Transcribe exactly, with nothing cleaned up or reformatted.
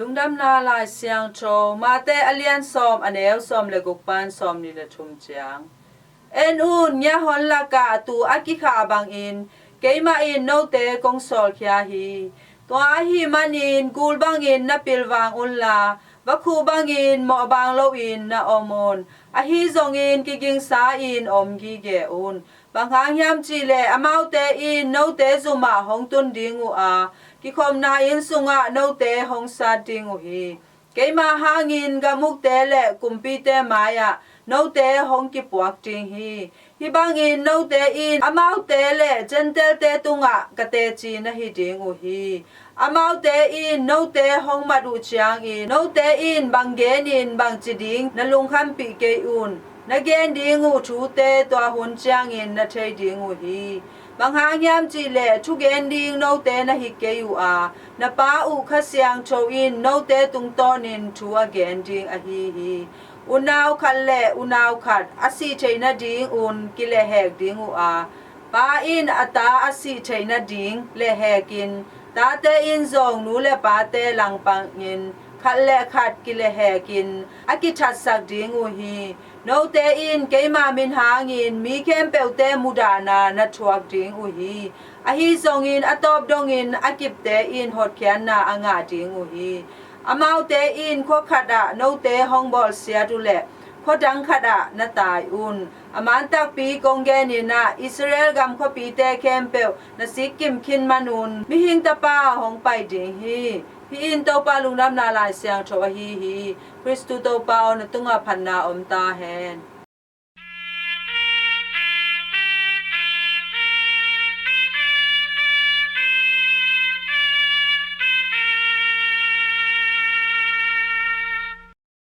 Lungdamna Lai Siangtho, Mate a lian sawm, a neu sawm le guk pan sawmnih le thum ciang. En un, ngiahon lakah tuu a kikhah bangin keimah in note kong sawlkhia hi. Tua ahih manin gul bangin na pilvang unla, vakhu bangin mawhbaang loin na om un. Ahi zongin kigingsa-in om gige un. Bang hang hiam cihleh amaute in note zumah hong tun ding uh a, kikhopna inn sungah note hong sat ding uh hi. Keima hangin gam ukte le kumpite mai-ah note hong kipuak ding hi. Hih bangin note in amaute le Gentile-te tungah ka teci na hi ding uh hi. Amaute in note hong mat uh ciangin note in bang genin bangci ding na lungkhampih kei un. Na gen ding uh thute tua hun ciangin na thei ding uh hi. Bang hang hiam cihleh thugen ding note na hi kei uh a, na Pa uh Kha Siangtho in note tungtawnin thu a gen ding ahi hi. Unau khat le unau khat a sih theih nadingun kilehhek ding uh a, pa in a ta a sih theih nading lehhekin, tate in zong nu le pate langpangin khat le khat kilehhekin a kithatsak ding uh hi. Note in keima min hangin mi khempeuhte mudahna na thuak ding uh hi. Ahi zongin a tawp dongin a kipte in hotkhiatna a ngah ding uh hi. Amaute in khua khatah note hong bawlsiat uhleh khua dang khatah na tai un. A man takpi kong genin ah, Israel gam khuapite khempeuh na sikkim khin manun Mihing Tapa hong pai ding hi. Hih in Topa Lungdamna Lai Siangtho ahi hi. Khristu Topa aw, na tungah phatna om ta hen.